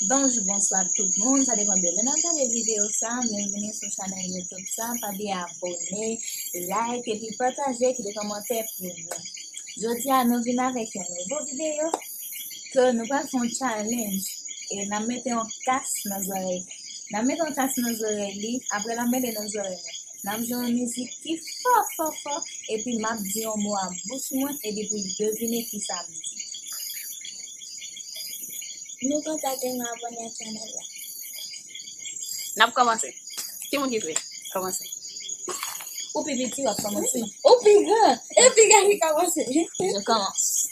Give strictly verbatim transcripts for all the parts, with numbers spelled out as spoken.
Bonjou, bonswa tout moun, sa depann de lè n ap gade videyo sa, byenvini sou chanèl YouTube sa, pa bliye abòne, like epi pataje, kite kòmantè pou nou. Jodi a nou vin avèk yon nouvo videyo, ke nou pral fè yon challenge, e n ap mete yon kas nan zòrèy, n ap mete yon kas nan zòrèy li, apre l ap mete nan zòrèy mwen. N ap jwe yon mizik ki fò, fò, fò, epi m ap di yon mo ak bouch mwen, epi pou l devine kisa m di. Nou kontakte nou abòne ak chanèl la. N ap kòmanse. Ki moun ki vle kòmanse? Ou pi piti, w ap kòmanse. Ou pi gran, e pi gran ki kòmanse. Je commence.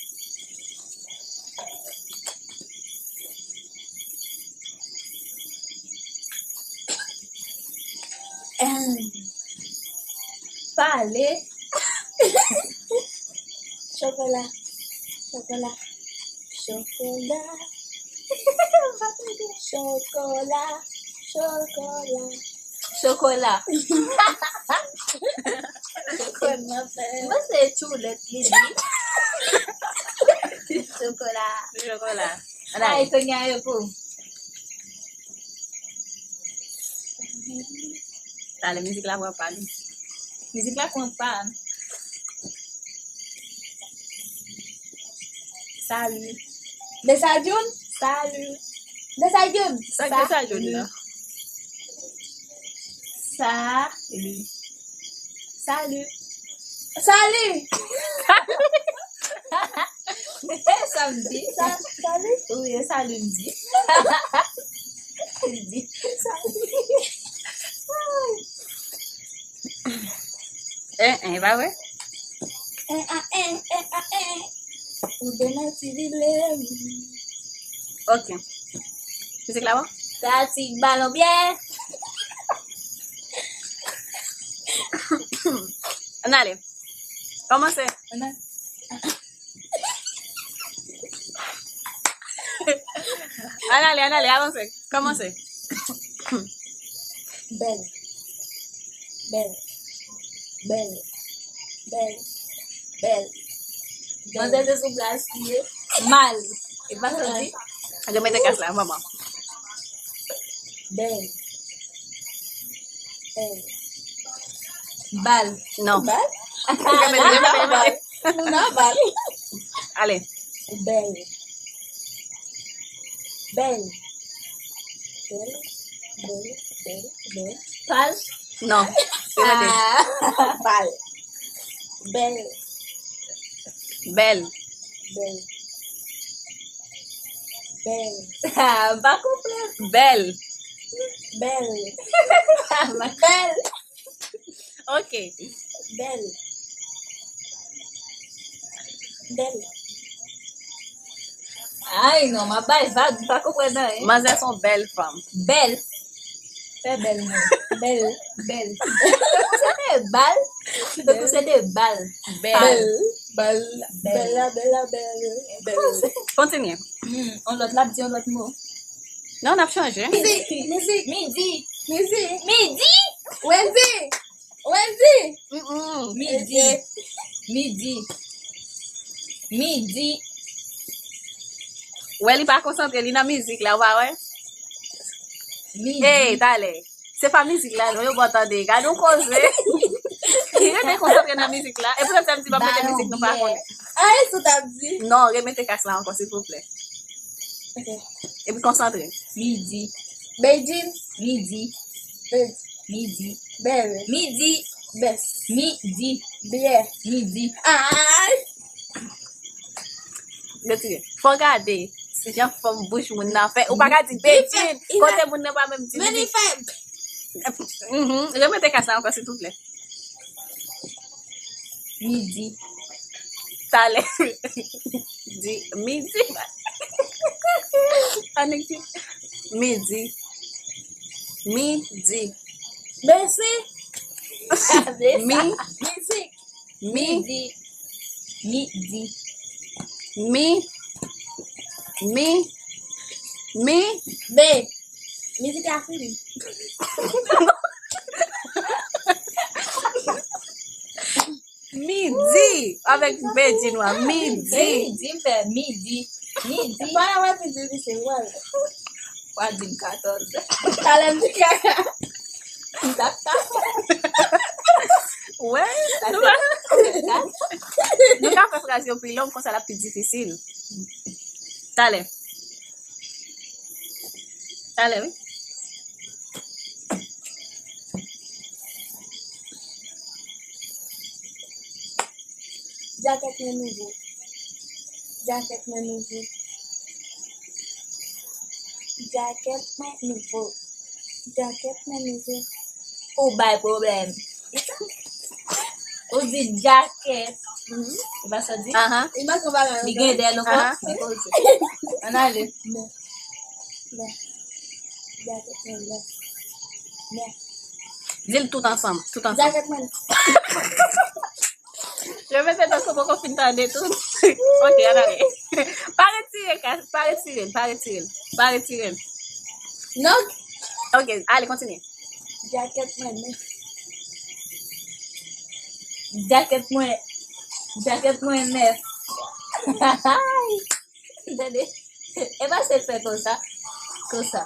Em, pale. Chokola. Chokola. Chokola. Chokola. Chokola. Chokola. Chokola. Mwen se tchoulèt li di. Chokola. Chokola. Ay, Tonya, yo pou. Talè, mizik la pran pa li. Mizik la pran pa. Salut. Desajoun? Salut. Desajoun. Sa k Desajoun nan? Salut. Salut. Salut. Sa m di? Sa, salut. Wi, e salut m di. M di, salut. En, en, e pa vre? En, a, en, en, a, en. Ou te nan ti vile. Ok. Mizik la bon? Sa ti balon byen. Ann ale. Kòmanse. Ann ale. Ann ale, ann ale, avanse. Kòmanse. Bèl. Bèl. Bèl. Bèl. Bèl. Manzè se sou plas li ye. Mal. E pa sa di? Remete kas la, manman. Bèl. Bèl. Bal. Non. Bal? Remete, remete, remete. Bal. Nou nan bal. Ale. Bèl. Bèl. Bèl. Bèl. Bèl. Bèl. Pal. Non. Remete. Ah, pal. Bèl. Bèl. Bèl. Bèl. Ah, m pa konprann. Bèl. Bèl. Bèl. Ok. Bèl. Bèl. Ay, non, m ap bay vag, m pa konprann anyen. Manzè se yon bèl fanm. Bèl. Fè bèl, non. Bèl, bèl. Se de bal. Se de bal. Bèl. Bèl. Bèl. Bèl la, bèl la, bèl. Bèl. Kontinye. Hmm, yon lòt, l ap di yon lòt mo. Non, n ap chanje. Mizik, mizik, midi, mizik, midi. Wendy, Wendy. Mm-mm. Midi. Midi. Midi. Wè, li pa konsantre, li nan mizik la, ou pa wè? Midi. Ey, talè. Se pa mizik la, non, yo ba w tande. Gade yon koze. Li rete konsantre nan mizik la. E poutèt sa m di, m ap mete mizik nou pa konnen. Ay, sa w t ap di? Non, remete kas la ankò, silvouplè. Ok. Epi konsantre. Midi. Beijing. Midi. Bèl. Midi. Bèl. Midi. Bès. Midi. Byè. Midi. Ay! Retire. Fò gade. Se jan fòm bouch moun nan fè. Ou pa ka di Beijing. Kote moun nan pa menm di midi. Mhm. Remete kas la ankò, silvouplè. Midi. Talè. Di midi. Annik di midi. Midi. Mesi. Mi. Mizik. Mi. Midi. Midi. Mi. Mi. Mi. Be. Mizik la fini. Midi. Avèk Bedjine, midi. Midi, m fè midi. Midi. Fò la wè midi, misye, wè. Ou a di m katòz. Talè m di kaka. M t ap ka. Wè, nou pa, nou ka fè fraz yo pi long, konsa l ap pi difisil. Talè. Talè, wi. Djakèt mwen nouvo. Djakèt mwen nouvo. Djakèt mwen nouvo. Djakèt mwen nouvo. Ou bay pwoblèm. Ou di djakèt. Mhm. E pa sa w di? Ahan. Li gen dèyè l ankò? Ahan. Ann ale. Mè. Mè. Djakèt mwen nèf. Mè. Di l tout ansanm, tout ansanm. Djakèt mwen nèf. Je me fais tankou poko fin tande tout. Ok, ann ale. Pa retire, pa retire l, pa retire l, pa retire l. Non. Ok, ale, kontinye. Djakèt mwen nèf. Djakèt mwen, djakèt mwen nèf. Tande. E pa se fè konsa. Konsa.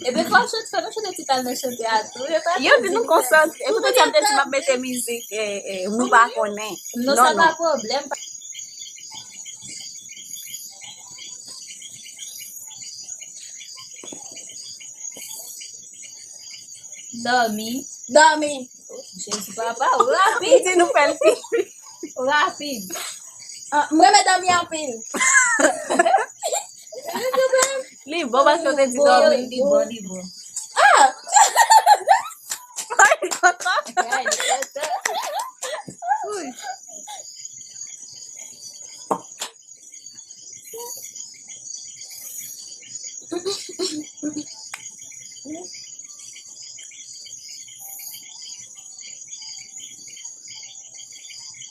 Epi fò chante, fò nou chante ti talè chante a tou. Yo di nou konsantre. Epi petèt m te di m ap mete mizik, eh, eh, nou pa konnen. Non, sa pa pwoblèm. Dòmi. Dòmi. Jezi papa, ou rapid. Di nou fè l pi. Ou rapid. Ah, m renmen dòmi anpil. Li bon paske w te di dòmi. Li bon, li bon. Ah! Ay, li kontan. Ay, li kontan. Uy.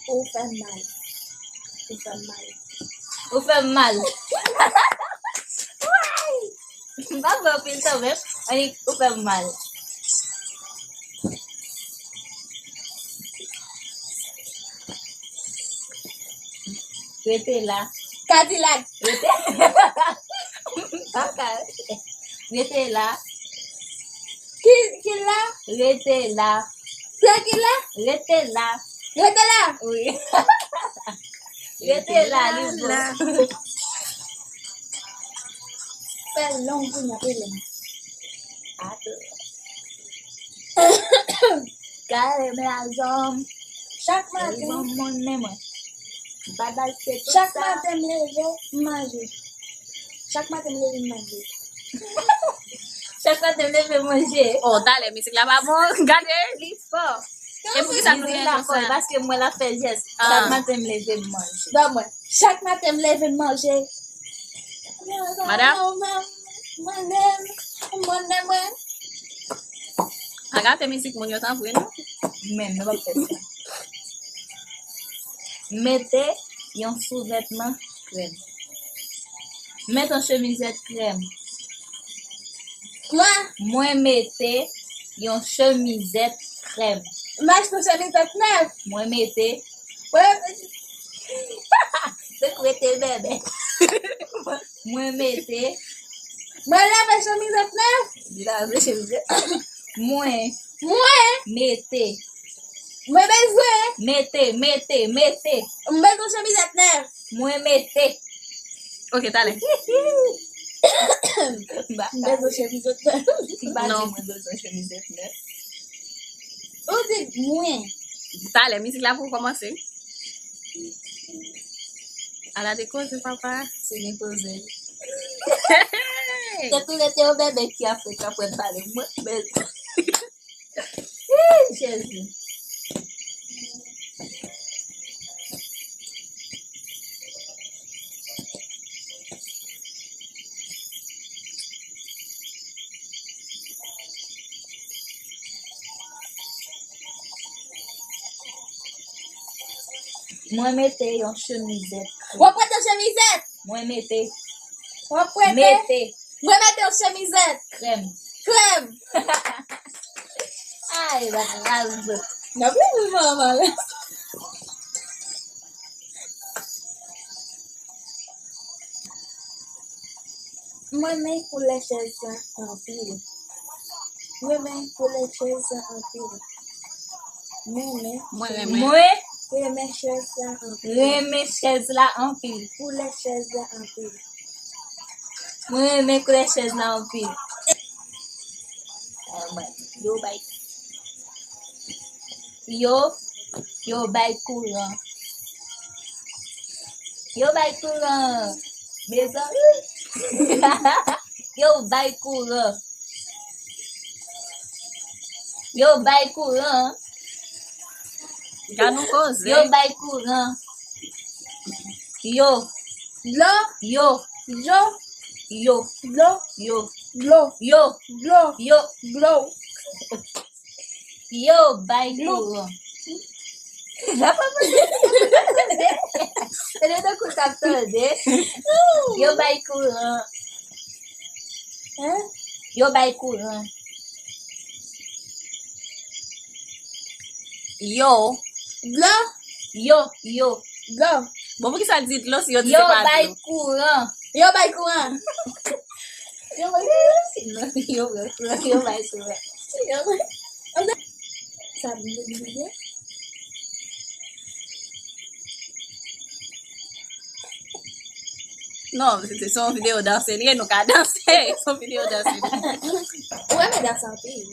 Ou fè m mal. Ou fè m mal. Ou fè m mal. Way! M pa fè anpil tan menm. Annik, ou fè m mal. Rete la. Kadilak. Rete. Paka. Rete la. Ki, ki la? Rete la. Sa ki la? Rete la. Rete la. Wi. Rete la, li bon. Fè long pou n ap rele m. Ato. Kare m lajan m. Chak maten. Li ban m monnen mwen. M pa t achte tout sa. Chak maten m leve, m manje. Chak maten m leve, m manje. Chak maten m leve, m manje. Oh, talè mizik la pa bon. Gade, li fò. E poukisa nou gen konsa? Paske mwen la fè jès. Ah. Chak maten m leve, m manje. Ban mwen. Chak maten m leve, m manje. Madam? Mwen menm, mwen menm, mwen. Pa gate mizik moun yo tanpri, non. Men, nou p ap fè sa. Mete yon souvètman krèm. Mete yon chemizèt krèm. Kwa? Mwen mete yon chemizèt krèm. M achte yon chemizèt nèf. Mwen mete. Mwen mete. Se kwete bèbè. Mwen mete. Mwen lave chemizèt nèf. Li lave chemizèt. Mwen. Mwen. Mete. Mwen bezwen. Mete, mete, mete. Mwen bezwen chemizèt nèf. Mwen mete. Ok, talè. M bezwen chemizèt nèf. M pa di mwen bezwen chemizèt nèf. Ou di mwen. Talè, mizik la pou kòmanse. Ala de koze, papa. Se gen koze. Te tou rete yon bebe ki Afrik ap wè pale mwen. Men Ih, Jezi. Mwen mete yon chemizèt krèm. W ap mete yon chemizèt? Mwen mete. W ap mete? Mete. Mwen mete yon chemizèt. Krèm. Krèm. Ay, baka raz. N ap leve manman la. Mwen renmen koulè chèz la anpil. Mwen renmen koulè chèz la anpil. Mwen renmen. Mwen renmen. Mwen renmen chèz la anpil. Renmen chèz la anpil. Koulè chèz la anpil. Mwen renmen koulè chèz la anpil. Ah, mwen. Yo bay. Yo, yo bay kouran. Yo bay kouran. Mezanmi. Yo bay kouran. Yo bay kouran. Gad nou koze. Yo bay kouran. Yo. Dlo. Yo. Dlo. Yo. Dlo. Yo. Dlo. Yo. Dlo. Yo. Dlo. Yo bay kouran. Tande tankou l t ap tande. Yo bay kouran. Hein? Yo bay kouran. Yo. Dlo. Yo, yo. Dlo. Bon, poukisa l di dlo si yo di se pa dlo? Yo bay kouran. Yo bay kouran. Yo bay kouran. Non, yo bay kouran. Yo bay kouran. Yo bay. Sa byen, byen, byen. Non, se, se yon videyo danse li ye, nou ka danse. Se yon videyo danse li ye. Ou renmen danse anpil.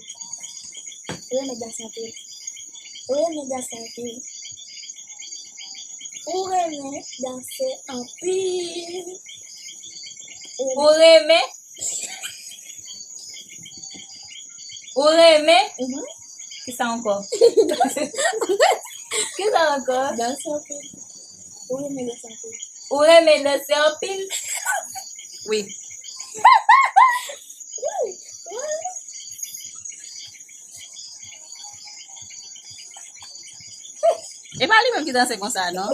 Ou renmen danse anpil. Ou renmen danse anpil. Ou renmen danse anpil. Ou renmen? Ou renmen? Mhm. Kisa ankò? Kisa ankò? Danse anpil. Ou renmen danse anpil. Ou renmen danse anpil? Wi. E pa li menm ki danse konsa, non?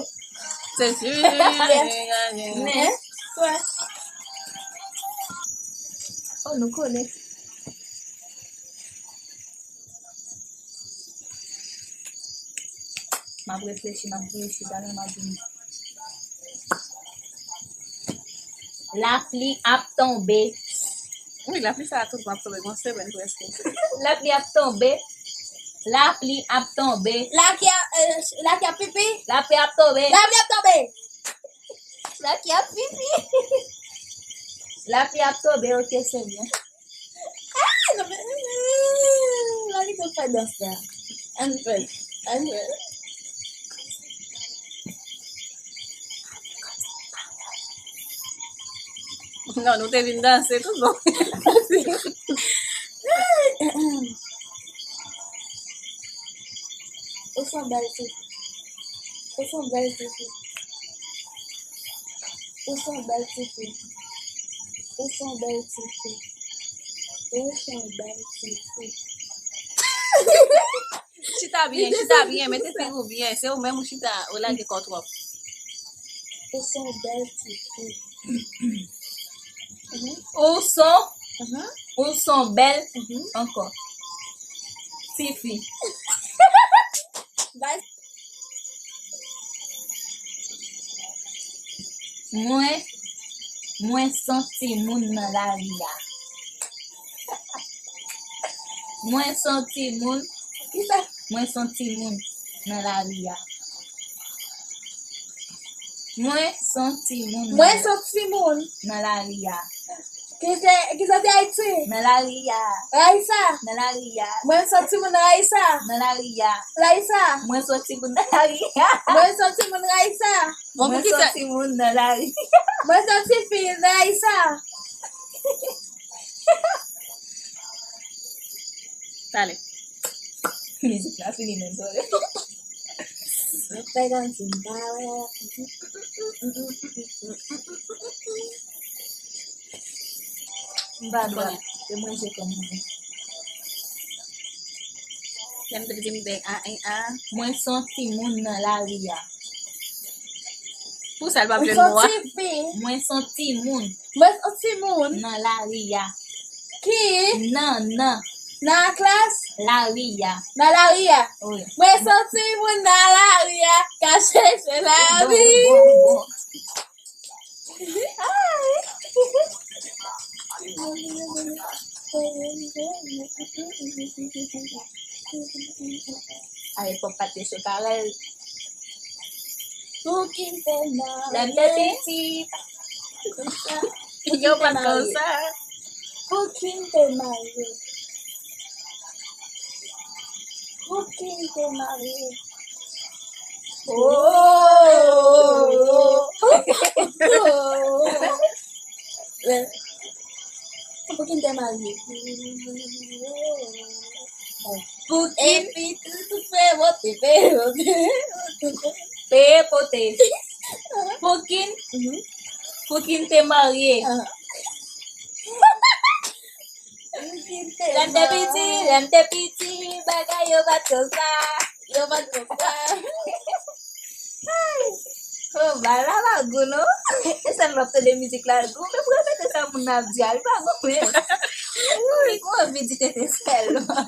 Se si. Men, kwè. Oh, nou kole. M ap reflechi, m ap reflechi, talè m ap vini. Lapli ap tonbe. Wi, lapli sa a tout ap tonbe, gon semèn prèske. Lapli ap tonbe. Lapli ap tonbe. Lapli ap, euh, lapli ap pipi. Lapli ap tonbe. Lapli ap tonbe. Lapli ap pipi. Lapli ap tonbe, ok, se byen. Ah, non, men, mm, la li konn fè dans la. Ann fè, ann fè. Non, nou te vin danse tout bon. Ou se yon bèl tifi. Ou se yon bèl tifi. Ou se yon bèl tifi. Ou se yon bèl tifi. Ou se yon bèl tifi. Chita byen, chita byen, mete figi w byen. Se ou menm ou chita, ou lage kò w twòp. Ou se yon bèl tifi. Mhm. Ou se yon, mhm, ou se yon bèl, mhm, ankò. Tifi. Bay. Mwen, mwen se yon timoun nan lari a. Mwen se yon timoun. Kisa? Mwen se yon timoun nan lari a. Mwen se yon timoun. Mwen se yon timoun nan lari a. Ki se, ki soti Ayiti? Nan lari a. Raïssa. Nan lari a. Mwen se yon timoun nan Raïssa. Nan lari a. Raïssa. Mwen se yon timoun nan lari a. Mwen se yon timoun Raïssa. Bon, mwen se yon timoun nan lari a. Mwen se yon tifi nan Raïssa. Talè. Mizik la fini menm, sòrè. Mwen fè kòmsi m pa wè. M pa dwe. Se manje kòm mwen. Lè m te di m bèy a, en a. Mwen se yon timoun nan lari a. Pou sa l pa jwenn mo a. Mwen se yon timoun. Mwen se yon timoun. Nan lari a. Ki? Nan, nan. Nan klas? Lari a. Nan lari a. Wi. Mwen se yon timoun nan lari a, k ap chèche lavi. Bon, bon, bon. Ay. Avèk pòp pate sou karèl. Pou ki m te marye? Lè m te piti, yo pa t konsa. Pou ki m te marye? Pou ki m te marye? Oh! Pou ki m te marye? Pou ki m... Epi tou, tou fè bote, fè bote. Fè bote. Pou ki m... Pou ki m te marye? Lè m te piti, lè m te piti, bagay yo pa t konsa. Yo pa t konsa. Ay. Oh, bagay la pa gou, non. E sèl lè w ap tande mizik la gou, men pou repete sa moun nan ap di a, li pa gou menm. Ou, li gou anvi di tete sèlman.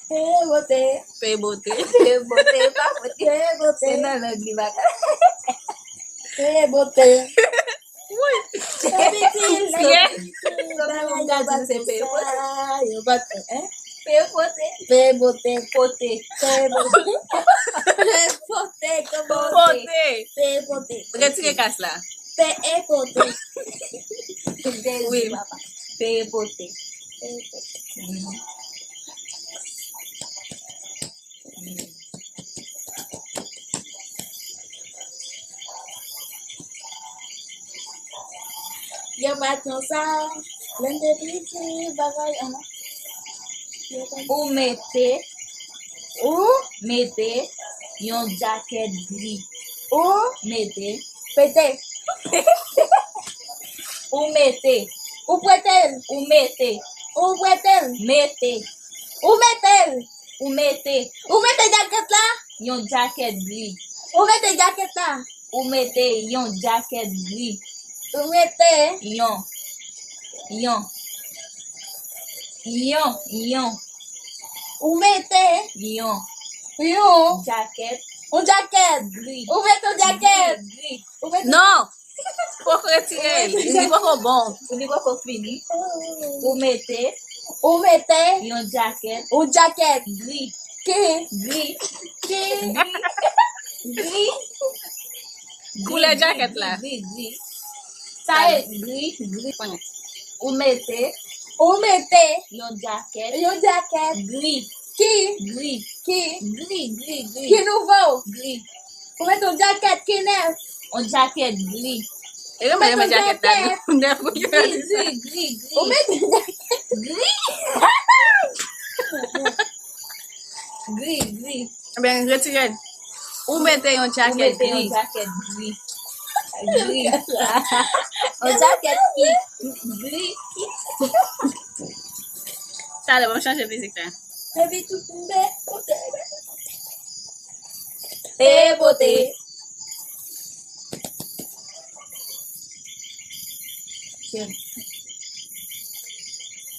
Pe bote. Pe bote. Pe bote, pa bote. Pe bote. Se nan lang li bagay. Pe bote. Wi. Epi ti, bagay yo pa t konsa, yo pa t, hein? Pe bote. Pe bote. Pote. Pe bote. Pe bote, kòman? Pote. Pe bote. Retire kas la. Pe e pote. Wi. Pe e pote. Pe e pote. Yo pa t konsa. Lè m te piti, bagay, an. Ou mete. Ou mete yon djakèt gri. Ou mete. Pete. Ou mete. Ou prete l. Ou mete. Ou prete l. Mete. Ou mete l. Ou mete. Ou mete djakèt la. Yon djakèt gri. Ou mete djakèt la. Ou mete yon djakèt gri. Ou mete. Yon. Yon. Yon, yon. Ou mete. Yon. Yon. Djakèt. Yon djakèt. Gri. Ou mete yon djakèt. Gri, gri. Ou mete... Non. Poko retire l. Li poko bon. Li poko fini. Ou mete. Ou mete. Yon djakèt. Yon djakèt. Gri. Ki? Gri. Ki? Gri. Gri. Koulè djakèt la. Gri, gri. Sa e gri, gri. Ou mete. Ou mete. Yon djakèt. Yon djakèt. Gri. Ki? Gri. Ki? Gri, gri, gri. Ki nouvo? Gri. Ou mete yon djakèt ki nèf. Yon djakèt gri. E mwen renmen djakèt la, nèf. Gri, gri, gri, gri. Ou mete djakèt. Gri. Gri, gri. Ebyen, retire l. Ou mete yon djakèt gri. Ou mete yon djakèt gri. Gri. Yon djakèt ki gri. Talè, ban m chanje mizik la. Epi tout mwen, e pote.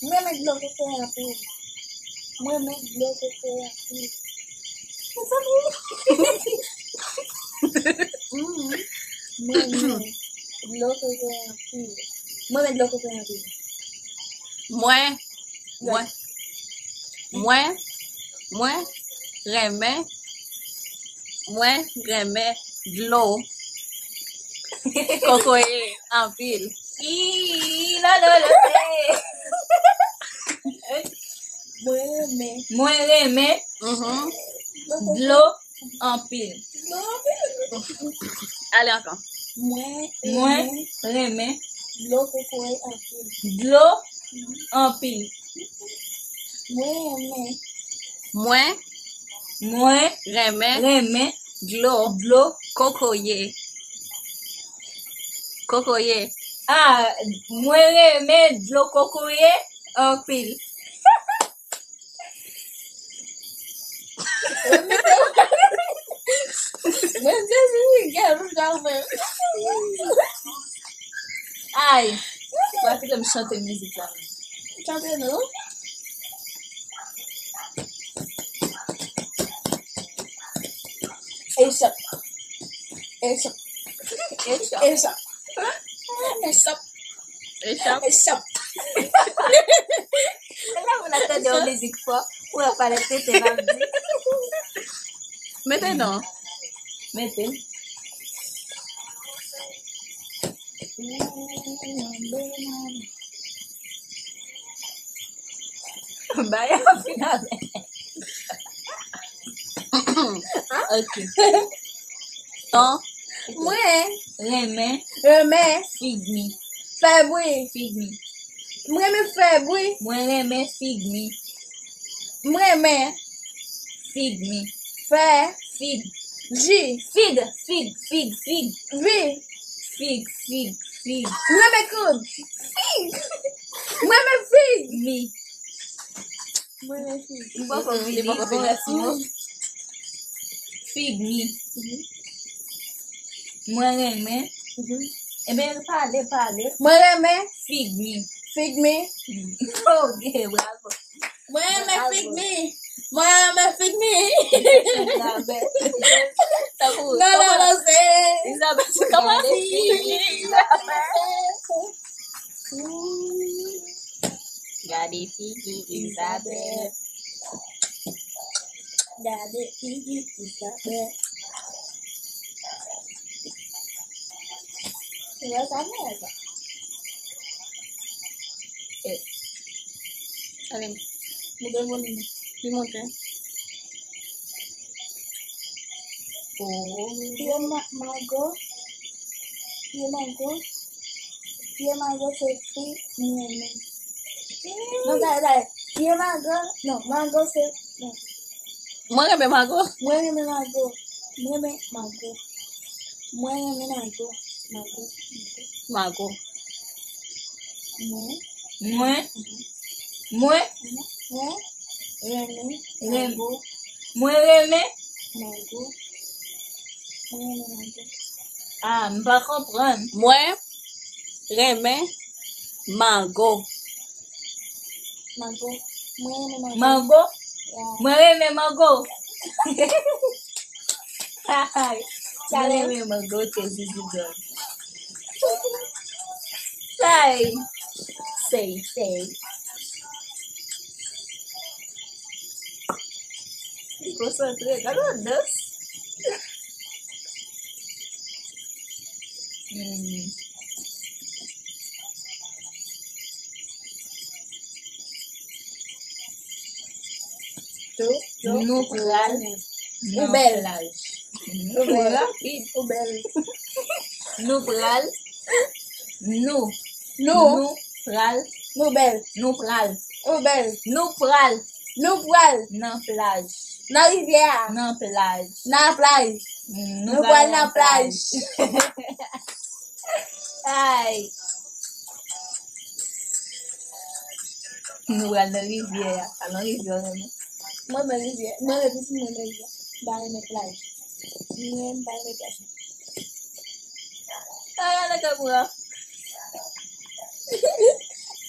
Mwen renmen dlo kokoye anpil. Mwen renmen dlo kokoye anpil. Mezanmi. Mm. Mwen renmen dlo kokoye anpil. Mwen renmen dlo kokoye anpil. Mwen, mwen, mwen, mwen renmen, mwen renmen dlo kokoye anpil. Ii, lolo, lolo. Mwen renmen. Mwen renmen. Mhm. Dlo anpil. Dlo anpil. Ale ankò. Mwen, mwen renmen. Renmen. Dlo kokoye anpil. Dlo anpil. Mwen renmen. Mwen. Mwen. Renmen. Renmen. Dlo. Dlo. Kokoye. Kokoye. Ah, mwen renmen dlo kokoye anpil. Mwen Jezi, gèl ou ta fè. Ay, w ap kite m chante mizik la. Chante non. Echòp. Echòp. Echòp. Echòp. Echòp. Echòp. Echòp. Tande yon mizik fò, ou wè palèt tete m ap di. Mete non. Mete. Bay a final. Ok. Ton. Mwen. Renmen. Renmen. Fig mi. Fè bri. Fig mi. Mwen renmen fè bri. Mwen renmen fig mi. Mwen renmen. Fig mi. Fè. Fig. Ji. Fig. Fig. Fig. Fig. Vi. Fig. Fig. Fig. Mwen renmen koud. Fig. Mwen renmen fig. Mi. Mwen renmen fig. Li poko fini. Li poko fini. Fig mi. Mhm. Mwen renmen. Mhm. Ebyen, pale, pale. Mwen renmen. Fig mi. Fig mi. Mhm. Ok, bravo. Mwen renmen fig mi. Mwen renmen fig mi. Tankou, non, non, non, se Elizabeth, se kòman? Gade figi Elizabeth. Gade figi Elizabeth. Gade figi Elizabeth. Yo, sa mèd. Eh. Ale, moute volim. Li monte. Oh. Pye ma-, mango. Pye mango. Pye mango se fwi m renmen. Non, tande, tande. Pye mango, non, mango se, non. Mwen renmen mango. Mwen renmen mango. Mwen renmen mango. Mwen renmen mango. Mango. Mango. Mwen. Mwen. Mwen. Mwen. Renmen. Renmen. Mango. Mwen renmen. Mwen renmen mango. Ah, m pa konprann. Mwen renmen mango. Mango. Mwen renmen mango. Mango? Yeah. Mwen renmen mango. Mwen renmen mango, te zizi dòm. Say, say, say. Li konsantre, gade yon dans. Hmm. Tou, tou. Nou pral nan plaj. Ou bèl. Ou bèl. Nou pral. Nou. Nou. Nou pral. Nou bèl. Nou pral. Ou bèl. Nou pral. Nou pral. Nan plaj. Nan rivyè a. Nan plaj. Nan plaj. Mm, nou pral nan plaj. Ay. Nou pral nan rivyè a. Al nan rivyè a, non. Mwen renmen rivyè. Mwen renmen pisi, mwen renmen rivyè. M pa renmen plaj. Mwen, m pa renmen plaj. Ay, ale Kamora.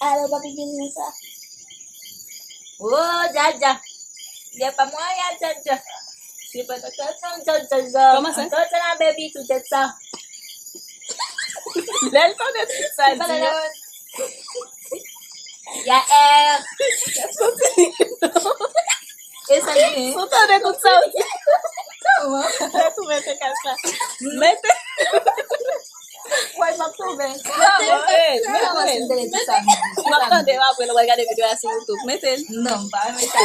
Ale, papi, vini sa. Oh, Djadja. Djadja pa mwen, ya Djadja. Kòman sa? Ankò se la, baby, tout tèt sa. Lè l tande tout sa di yo. Ya, eh. E sa gen? Ou tande tout sa ou di? Kòman? Mete kach la. Mete. Wè, m ap tonbe. Mete. Mete. M ap tande apre, nou pral gade videyo a sou YouTube. Mete l. Non, m pa renmen sa.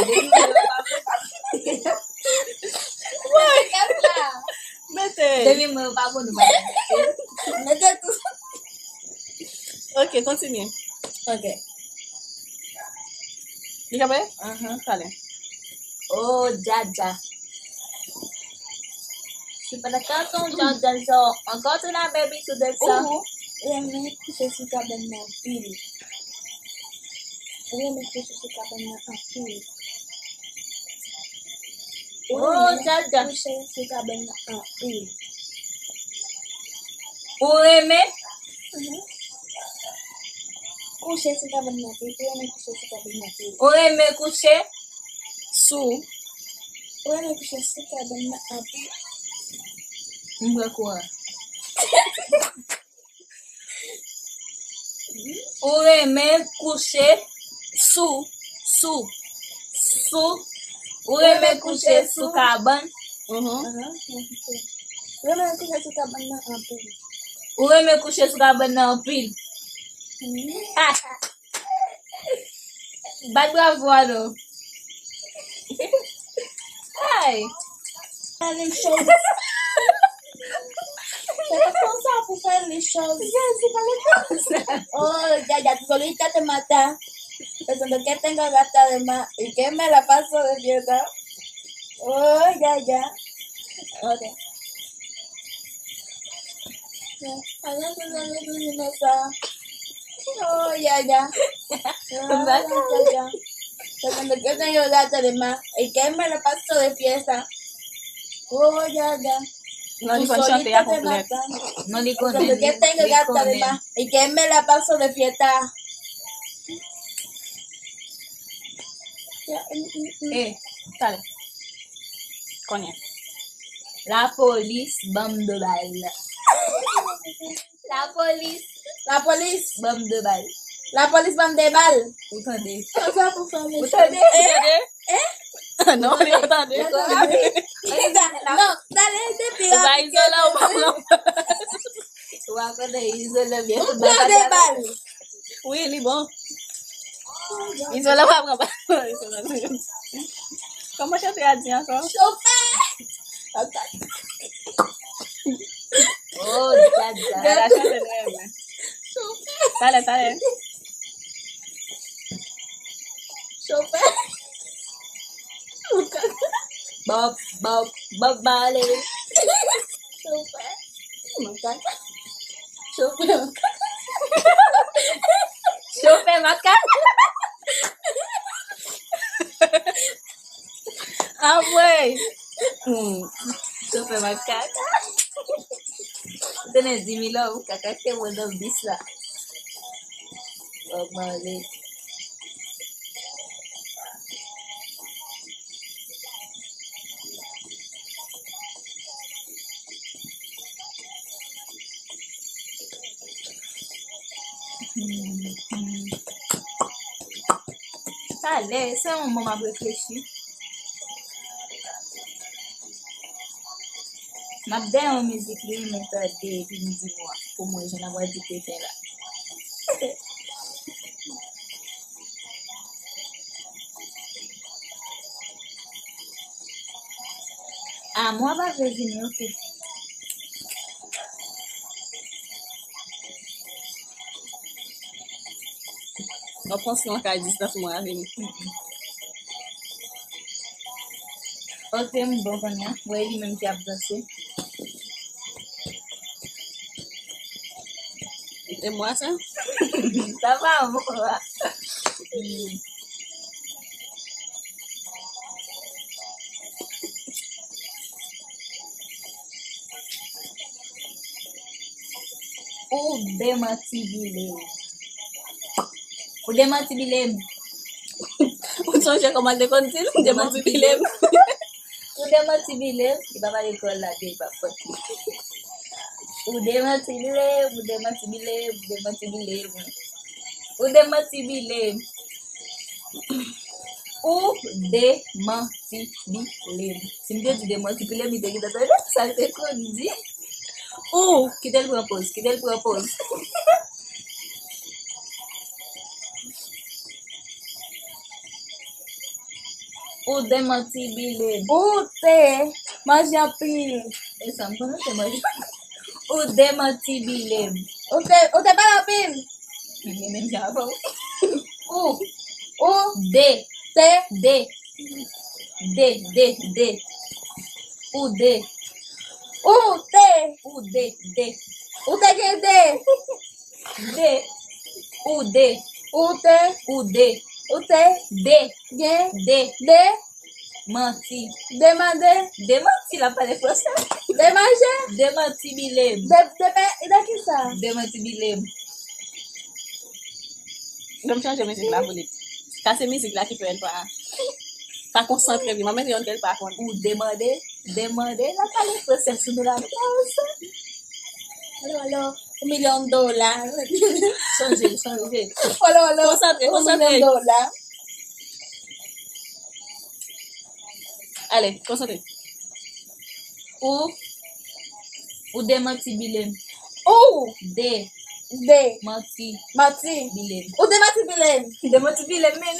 Depi mwen pa bon, nou pa renmen. Mete tou. Ok, kontinye. Ok. Li kanpe? Aham. Pale. Oh, Djadja. Ou renmen kouche sou kabann nan anpil. Ou renmen kouche sou kabann nan anpil. Ou renmen kouche sou kabann nan anpil. Ou renmen? Mhm. Kouche sou kabann nan anpil. Ou renmen kouche sou kabann nan anpil. Ou renmen kouche sou? Ou renmen kouche sou kabann nan anpil. M pran kou a. Ou renmen kouche sou, Sou. Sou. Ou renmen kouche sou kabann. Mhm. Renmen kouche sou kabann nan anpil. Ou renmen kouche sou kabann nan anpil. Mhm. Bat bravo a non. Ay. Fè les choses. Se pa konsa pou fè les choses. Jezi, pa les choses. Oh, ya, ya, tú solita te mata. Pensando que tengo gata de más y que me la paso de fiesta. Oh, ya, ya. Ok. Allá se sale tu sin esa. Oh, ya, ya. Oh, ya, ya. Pensando que tengo gata de más y que me la paso de fiesta. Oh, ya, ya. Non, li konn chante a konplèt. Non, li konnen. Pensando que tengo gata de más y que me la paso de fiesta. Eh, talè. Konnen. Lapolis ban m de bal. Lapolis. Lapolis ban m de bal. Lapolis ban m de bal. Ou tande? Ou tande? Ou tande? Eh? Non, li pa tande. Non, talè depi ou pa izolan, ou pa pran. Ou pa konnen izolan byen. Ou pran de bal. Wi, li bon. Izolan pa pran bal. Kòman chante a di ankò? Chofè. Oh, dja, dja. Ala chante nou renmen. Chofè. Talè, talè. Chofè. Bòb, bòb, bòb bale. Chofè. Makak. Chofè makak. Chofè makak. Anmwey! Hmm. Chofè makak. Ou te nan di mil an, ou kaka te mwen nan bis la. Bob Marley. Talè, se yon moman m ap reflechi. M ap dèyè yon mizik li renmen tande epi m di mwen pou mwen jan l ap pral di tenten la. Ah, mwen pa vle vini, oke. Mwen panse yon ka distans mwen avè li. Oke, m bon kounye a. Mwen li menm ki ap danse. E mwa sa? Sa pa mwa. Ou demantibile m. Ou demantibile m. Ou sonje kòman l te konn di l? Demantibile m. Ou demantibile m. Li pa pale kreyòl la byen, li pa fòt li. Ou demantibile m, ou demantibile m, ou demantibile m. Ou demantibile m. Ou demantibile m. Si m te di demantibile m, li te gentan tande sa l te konn di. Ou, kite l pran pòz, kite l pran pòz. Ou demantibile m. Ou te manje anpil. E sa m konnen te manje. Ou demantibile m. Ou te, ou te pale anpil. Mwen menm jan avè w. Ou. Ou. De. Te. De. De, de, de. Ou de. Ou te. Ou de, de. Ou te gen de. De. Ou de. Ou te. Ou de. Ou te. De. Gen. De. De. Manti. Demande. Demanti, l ap pale fransè. Demanje. Demantibile m. De, de, pe- de ki sa? Demantibile m. Bon, m chanje mizik la pou li. Sa se mizik la ki fè l pa, pa konsantre li. Mwen mete yon ke l pa konn. Ou demande, demande, l ap pale fransè sou nou la, nou pa wè sa. Alo, alo, un million de dollars. Sonje, sonje. Alo, alo, konsantre, un konsantre. Million de dollars. Ale, konsantre. Ou, ou demantibile m. Ou, de, de, manti, manti, bile m. Ou demantibile m. Demantibile m, men.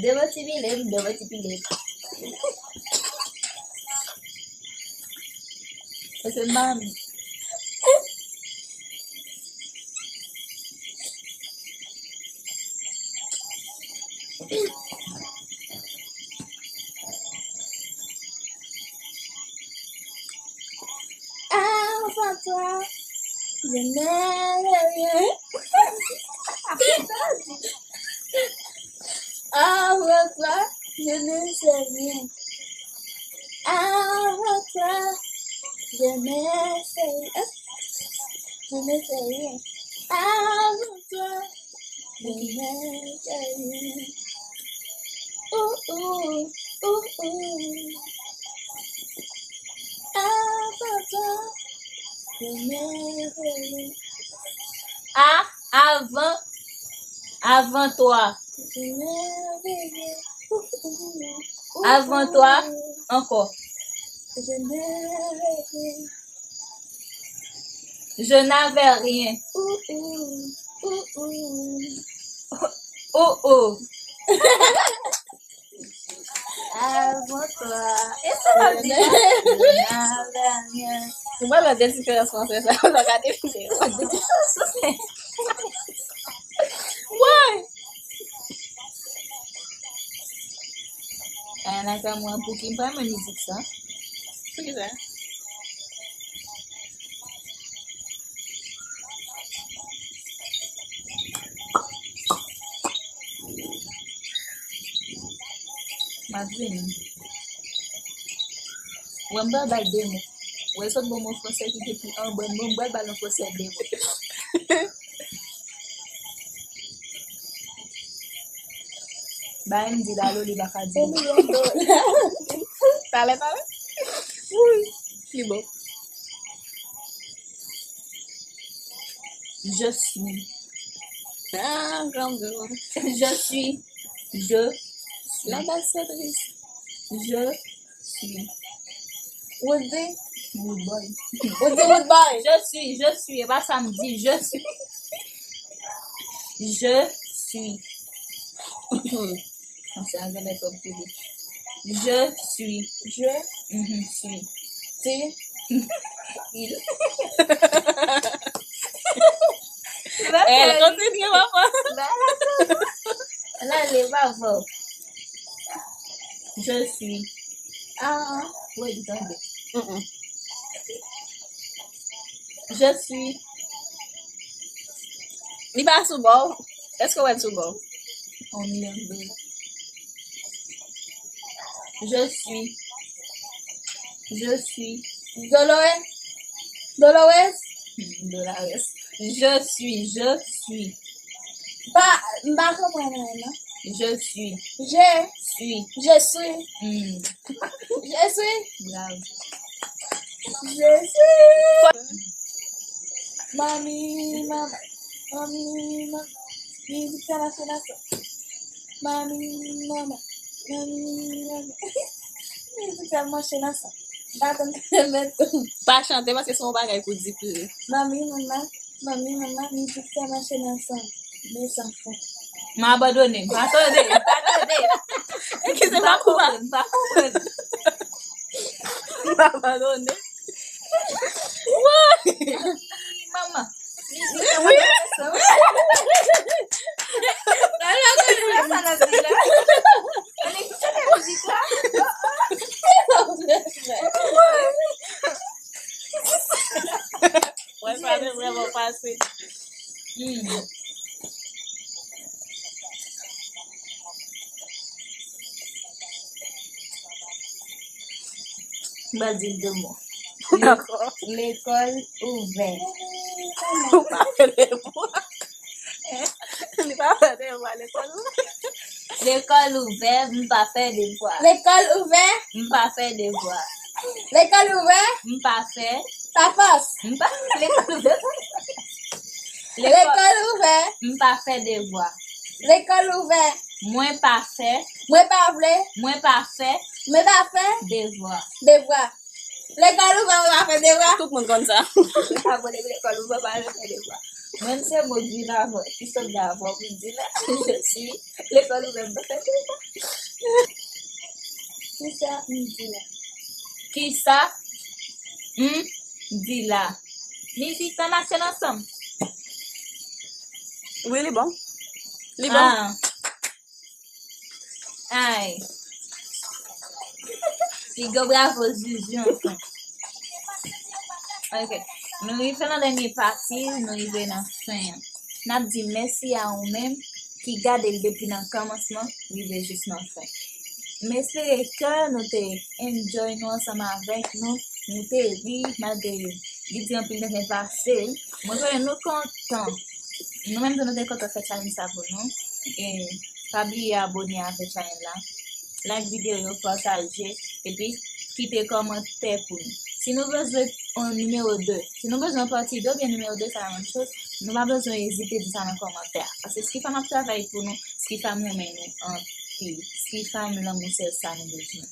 Demantibile m, demantibile m. Paske m pa renmen. Avant toi, je n'avais rien. Avant toi, je ne sais rien. Avant toi, je ne sais rien. Je ne sais rien. Avant toi, je ne sais rien. Ouh, ouh, ouh, ouh. Avant toi, je ne sais rien. A, avan, avan twa. Je ne sais rien. Ouh, ouh, ouh, ouh. Avan twa, ankò. Je ne sais rien. Je n'avais rien. Ouh, ouh, ouh, ouh. Oh, oh. Avant toi. E sa l ap di la? Je n'avais rien. Ou pa wè de diferans fransè sa, ou pa ka defini yo. Why? Kay la ka mwen pou ki m pa renmen mizik sa. Poukisa? M ap vini. Wè, m pral ba l de mo. Wè, sot bon mo fransè ki te pi an bon mo, m pral ba l an fransè de mo. Ba m di la, Loli pa ka di. Talè, talè. Wi, li bon. Je suis. Ah, gran, gran. Je suis. Je suis. L'ambassadrice. Je suis. Ou di? Rude boy. Ou di rude boy? Je suis, je suis. E pa sa m di, je suis. Je suis. Fransè a genlè twòp pou li. Je suis. Je Mhm. suis. Ti. Il. Eh, kontinye, papa. La, li pa fò. Je suis. Ah, wi, li tande. Mm-mm. Je suis. Li pa sou bò w? Èske w wè l sou bò w? On lève. Je suis. Je suis. Dolores. Dolores. Dolores. Je suis. Je suis. Pa, m pa konprann anyen, non. Je suis. Je suis. Je suis. Hmm. Je suis. Bravo. Je suis. Mami, mama, mami, mama, mizik sa mache nan san. Mami, mama, mami, mama, mizik sa mache nan san. M pa konn mèt tou. Pa chante paske se yon bagay pou di plis. Mami, mama, mami, mama, mizik sa mache nan san. Men san fon. M abandone. M pa tande. M pa tande. Eskize m, pa konprann. M pa konprann. M abandone. Woy! Manman. Wi. Sa l ap di la? Ann ekoute mizik la. Woy, sa te vrèman pase. Hmm. M pral di l de mo. Dakò. Lekòl ouvè. Ou pa fè devwa. Li pa fè devwa, lekòl ouvè. Lekòl ouvè, m pa fè devwa. Lekòl ouvè, m pa fè devwa. Lekòl ouvè, m pa fè. Tapas. M pa, lekòl ouvè. Lekòl ouvè, m pa fè devwa. Lekòl ouvè. Mwen pa fè. Mwen pa vle. Mwen pa fè. Mwen pa fè. Devwa. Devwa. Lekòl ouvè, mwen pa fè devwa. Tout moun konn sa. Abone lekòl ouvè, pa fè devwa. Menm se mo di la, ki sòt de avwa pou di la. Je suis. Lekòl ouvè, mwen pa fè devwa. Kisa m di la? Kisa m di la? Mizik, sa mache ansanm. Wi, li bon. Li bon. Ah. Ay. Piga bravo, Zuzu, anfen. Ok. Nou rive nan dènye pati, nou rive nan fen an. N ap di mèsi a ou menm ki gade l depi nan kòmansman rive jis nan fen. M espere ke nou te enjoy nou ansanm avèk nou, nou te ri malgre li di anpil de fen pase. Mwen konnen nou kontan. Nou menm tou nou te kontan fè challenge sa pou nou. E pa bliye abone avèk channel la. Like videyo yo, pataje, epi kite kòmantè pou nou. Si nou bezwen yon nimewo de, si nou bezwen yon pati de oubyen nimewo de, sa la menm choz, nou pa bezwen ezite di sa nan kòmantè a. Paske Skifam ap travay pou nou, Skifam renmen nou anpil. Skifam lanmou se sa nou bezwen.